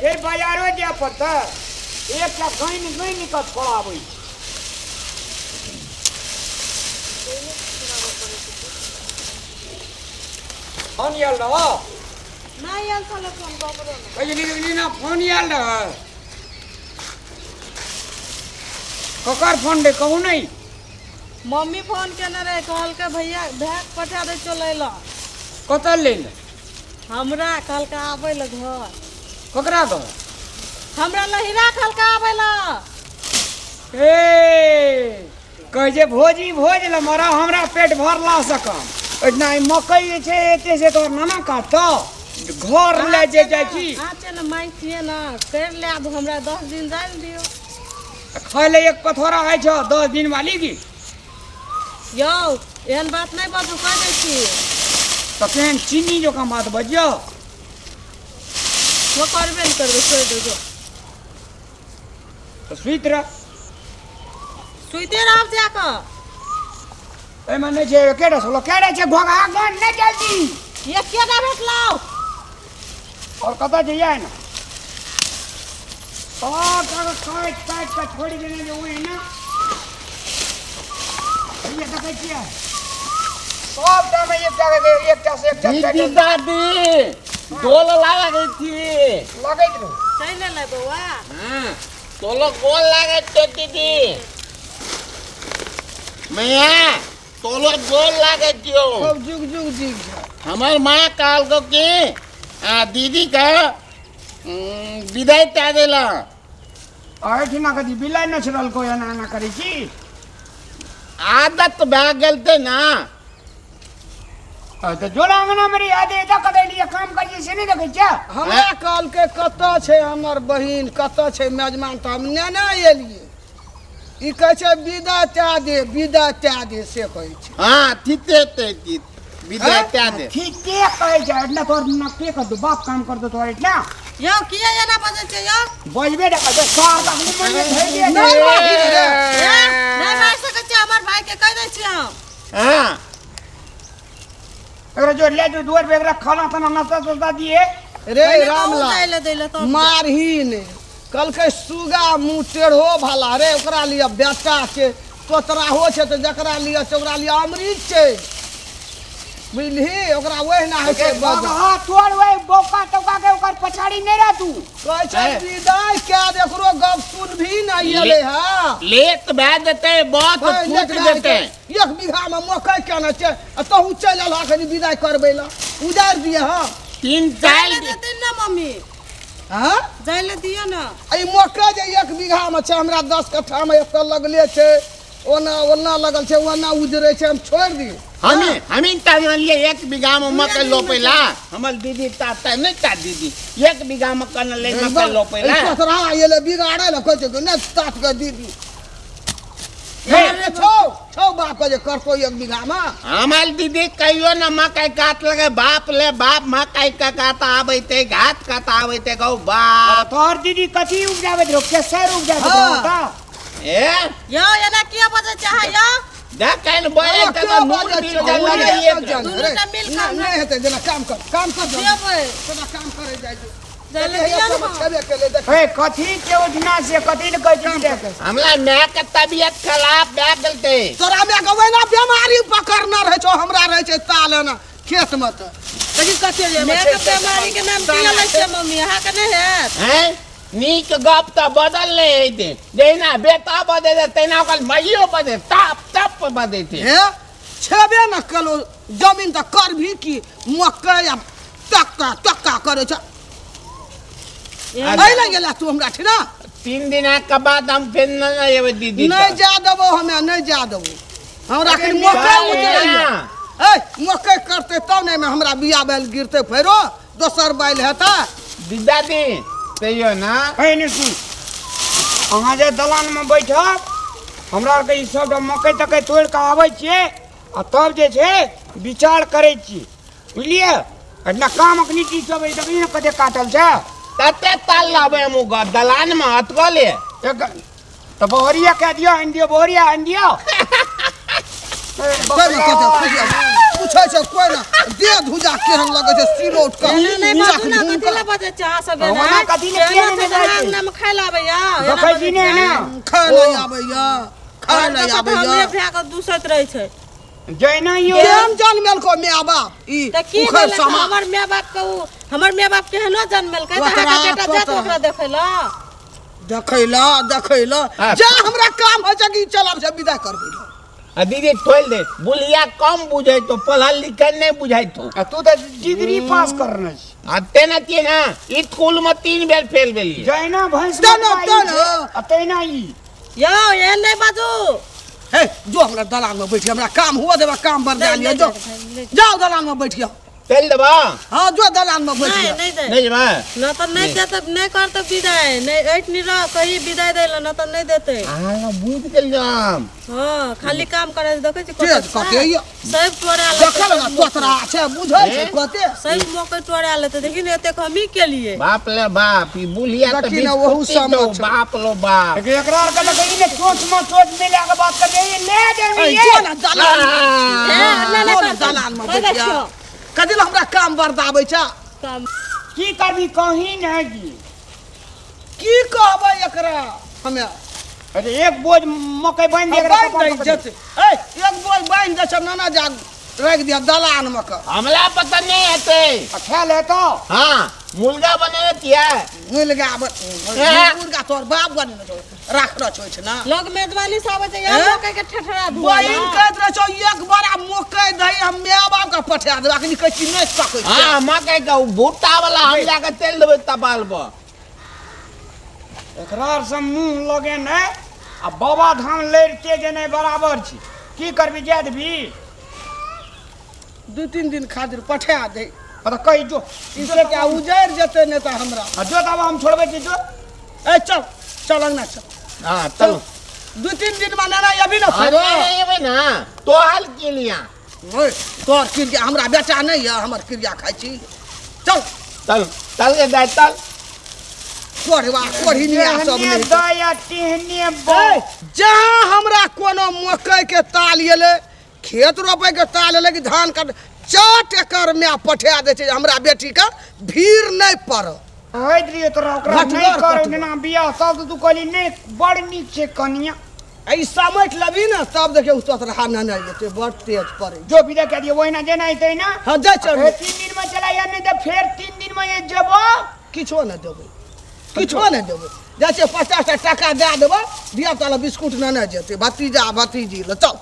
फेर बाजारो जाय पड़तै। एकटा गानि गानि कऽ छोड़ाबै छै। फोन आयल रह? नहि आयल छलै फोन ककरो नहि। कहै छै नीना फोन आयल रह? ककर फोन रे, कहू नहि। मम्मी फोन केने रहे, कहलकै भैया भैया के पठा दै छियौ लै लए। कतऽ लै लए? हमरा कहलकै आबै लए घर। ककरा घर? हमरा लहिरा कहलकै आबै लए। ए कहै छै भोजी भोज लए मरा, हमरा पेट भरला से कम ओहिना ई मकई जे छै एते से तोहर नाना काटतौ घर लए जे जाइ छी। अहाँ छियै ने माय छियै ने, करि लेब, हमरा 10 दिन जाइ ने दियौ। खाय लए एक पथोरा होइ छौ 10 दिन वाली की? यौ एहन बात नहि बाजू, कहि दै छी। तऽ केहन चीनी जकाँ बात बजियौ। वो करबे नहि करबै, छोड़ि दो जो। तऽ सुति रह। सुइते रहब जाकऽ। एहिमे नहि छै एकेटा सोलो केड़ा छै घोघा गन नहि जल्दी। एकेटा भेटलौ। और कतऽ छै ने सब जगह काटि काटि कऽ छोड़ि देने जे ओहि ने भैया देखै छियै सबटामे एकटा एकटा से एकटा दीदी चारिटा दादी डोल लागै छी। लगैत रहू। चलि एलै बौआ। हाँ तोलो गोल लागै छै दीदी मैया, तोलो गोल लागै छियौ। सब जुग जुग जीव छै। हमर माँ कहलको कि दीदी का विदाई दे देला। एहिठिना कथी बिलाइ नचरलको एना एना करै छी? आदत भए गेल ते ना। तऽ जोड़ा अंगना मे रही आदे एतऽ कतऽ एलियै काम करियै से नहि देखै छियै? हमरा कहलकै कतऽ छै हमर बहिन, कतऽ छै मेजमान, तऽ हम नेने एलियै। ई कहै छै विदा तए दे, विदा तए दे से कहै छै। हाँ ठीके ते की विदा तए दे। ठीके कहै छै। एतना तोहर नक्के कर दो बाप काम कर दो तोहर एतना। यौ किया एना बजै छै यौ? बजबे ने करबै सार तखनी मन मे धरि दिए। नहि माही रे। ए, नहि मारि सकै छियै हमर भाई के, कहि दै छियै हम। हाँ एकरा जो ले जो दुआर पे, एकरा खाना ताना नाश्ता तास्ता दिए। रे पहिले कहू रामलाल जाइ लए दै लए तब। मारही ने, कहलकै सुगा मुँह टेढ़ो भला रे, ओकरा लिए बेटा छै तोतराहो छै तऽ जकरा लिए छै ओकरा लिए अमृत छै, बुझलिही? ओकरा ओहिना होइ छै बजल। हाँ तोर ओहि बौका तौका के ओकर पछाड़ी नहि रह तू। कहै छै विदाई कए दे, एकरो गप सुनभी नहि एलै हँ। लेट भए जेतै, बहुत हे, फूट लेट भए जेतै। जेतै। एक बीघा मे मकई केना छै आ तहू चलि एलह अखन विदाई करबै लए, उजारि दिए हँ। तीन जाइ लए चारि देथिन ने मम्मी? हँ जाइ लए दियौ ने। आ ई मकई जे एक बीघा मे छै, हमरा 10 कट्ठा मे एतऽ लगले छै, ओना ओना लगल छै, ओना उजरै छै, हम छोड़ि दियै? हमी हमी ता लिए एक बीघा में मकई लोपेला हमर दीदी ताता नहीं ता दीदी एक बीघा में कन ले मकई लोपेला। ससुरा एलै बिगाड़े लए, कहै छै कि नहि तात के दीदी छौ छौ बाप के जे करतौ एक बीघा मे। हमार दीदी कहियो न मकई काट लगे बाप ले बाप मकई का काटा आबै ते घात काटा आबै ते गौ बाप। तोहर दीदी कथी उपजाबैत रहो? केसर उपजाबैत हाँ। रहो ता? ए यौ एना किया बजै छै अहाँ यौ? देख काल्हि बोले अरे त क्या नून बाजै मिल छै? जाय ओ लगे नहि एक जान दुनू रे। टा मिल कऽ नहि नहि हेतै, जेना काम कर, काम कर जल्दी। देबै। जेना काम करे जाइ जो। जाइ लए देखिए, दियौ सब ने। छेबे केलै, देख। हे कथी के ओठना से कथी ने कहै छी देख। हमरा माय के तबियत खराब भए गेल तोरा माय के ओहिना बेमारी पकड़ने रहै छौ, हमरा रहै छै ताल एना खेत मे तऽ। देखी कते जे एहिमे माय छै, के बेमारी के नाम किया लै छियै मम्मी? अहाँके नहि हैत? हैं नीक गप तऽ बदल नहि हेतै, जहिना बेटा बदल तहिना ओकर माइयो बदल ताप तप बदलतै। हे छेबे न कलो जमीन तऽ करभी की मकई आ टक्का टक्का करै छ। एहि लए गेला तू हमरा ठिना? 3 दिन के बाद हम फेर नहि एबै दीदी। नहि जा देबो, हमे नहि जा देबो। हमरा कनि मकई उजरैया। ए मकई करतै तब ने एहिमे हमरा बिया बैल गिरतै, फेरो दोसर बैल हेतै। दादी तैयो ना। हे ने सुन, अहाँ जे दलानमे बैठब, हमरा आरके ई सब मकई तकई तोड़ि कऽ आबै छियै आ तब जे छै विचार करै छी, बुझलियै? एतना काम अखनी की सब है, देखिए ने कते काटल छै। तते ताल लाबै हम उ दलान में अटकल है। एक तऽ बहरिया कह दियौ, आनि दियौ, बहरिया आनि दियौ। चल ने, कते खुशी। पूछै छै कोई ना देह धुजा केहन लगै छै सिलौट के एना नहि बाजू ने, चक कथी लए बजै छै अहाँ सब एना? ओना कथी लए एना किया नहि छै बजै जे छै? अंगनामे खाय लए आबैया, एना देखै छी बजै ने छै। एना खाय नहि आबैया, खाय नहि घरके तऽ आबैया। हमरे भए कऽ दूसैत रहै छै। जहिना यो केहन जनमेलको माय बाप ई तऽ की उखड़ भेलै? समा हमर माय बाप के उ हमर माय बाप केहनो जनमेलकै तऽ अहाँके बेटा जायत ओकरा देखै लए? देखै ला देखै ला हाँ। जा हमरा काम होइ छै कि चलब से विदा करबै ला। आ दीदी तोल दे बुलिया कम बुझै तो पढ़ल लिखल नहीं बुझै तो। आ तू तऽ डिग्री पास करने छी। आ तेना की ना स्कूल में 3 बेर फेल भेलिए। जहिना भैंस तेना, मरवा ई तेना। छै, आ तहिना ई। यौ एहन नहि बाजू। हे जो हमरा दलान में बैठिए, हमरा काम हुआ देबा, काम बरदा लिअ, जो जाओ दलान में बैठिए। चल देबा। हाँ जो दलान में नहीं बैठिए। नहीं दे। नहीं जेबा। न तऽ नहि देतै, नहि करतै विदाई, नहि ऐठ नहि रह कही विदाई दै लए, न तऽ नहि देतै। अहाँ बुझि गेल हम। हाँ खाली काम करै छै, देखै छी तेज कते यऽ। सब तोड़ा लेतै। देखल ने तोतरा छै बुझै छै कते। सब मकई तोड़ा लेतै, देखी ने एतेक हमही केलिए। बाप ले बाप ई बुलिया तऽ देखी ने, ओहू बिस्कुटी सब दौ, छै। बाप लो बाप। देखियौ, एकरा आरके देखै ने चोट में चोट मिला के बात कर ले ले ऐ, देबी। जो ने दलान में ए, नहि, नहि जो ने करतै। दलान में कहै बैठिए। छियौ। कथी लए हमरा काम बरदाबै छै? काम। की करबी कहीं नहीं की। की कहबै एकरा हमे? अरे एक बोझ मकई बान्हि दे एकरा बान्हि कपार दै पर। जेतै। ऐ, एक बोझ बान्हि दै छै नाना जा राखि दिअ दलान में के। हमरा पता नहीं हेतै। आ खाय ले तो। हाँ मुर्गा बनेने छियै। मुर्गा मुर्गा तोहर बाप बनेने छौ, राखने छौ छै ना। लोग मेजबानी से आबै छै, यहाँ हैं? मकई के ठेठरा धुआ बहिन कहैत रहै छौ एक बड़ा मकई दही हम my बाप के पठा देबै, अखनी कहै छी नहि सकै छी। हाँ मकई के उ भुट्टा वाला हम जाके तेल देबै तपाल पर। एकरा आर से मुँह लगे नहि आ बाबा धाम लड़िते जेनाइ बराबर छी। की करबी जाय देबी? 2-3 दिन खातिर पठा दे। आ तऽ कही जो। ई से क्या उजैड़ जेतै नहि तऽ हमरा। आ जो तब हम छोड़बै छी जो। ए चल चल अंगना चल। हाँ चल। 2-3 दिन में नाना अभी ना अरे फेरो। नहीं अबै ना तोहर की लिया। ओए, तोहर क्रिया हमरा बेटा नहीं है, हमर क्रिया खाइ छी। चल चल चल के दाय चल। कोढ़वा कोढ़िनिया सब तेहने नहीं। दया तेहने बा। ए, जहाँ हमरा कोनो मकई के ताल एलै, खेत रोपै के ताल एलै कि धान काट, 4 एकड़ में पठा दै छै हमरा बेटी के भीड़ नहीं पड़ल। कहैत रहियै तोरा ओकरा घटगर नहीं कर कटगर। जेना बियाह सब तऽ तू कहली नहीं बड़ नीक छै कनिया। ई समेट लेबी ने तब देखियौ तोतरा नहि जेतै, बड़ तेज पड़ै। जो विदा कए दियौ ओहिना जेना हेतै ना। हाँ जाइ चल। फेर 3 दिन में चला या नहीं तऽ फेर 3 दिन में जे जेबो। किछो नहि देबै, किछो नहि देबै। जाइ छियै 50 टा टाका दए देबै, धिया पुता लए बिस्कुट नेने जेतै, भतीजा भतीजी लए। चल।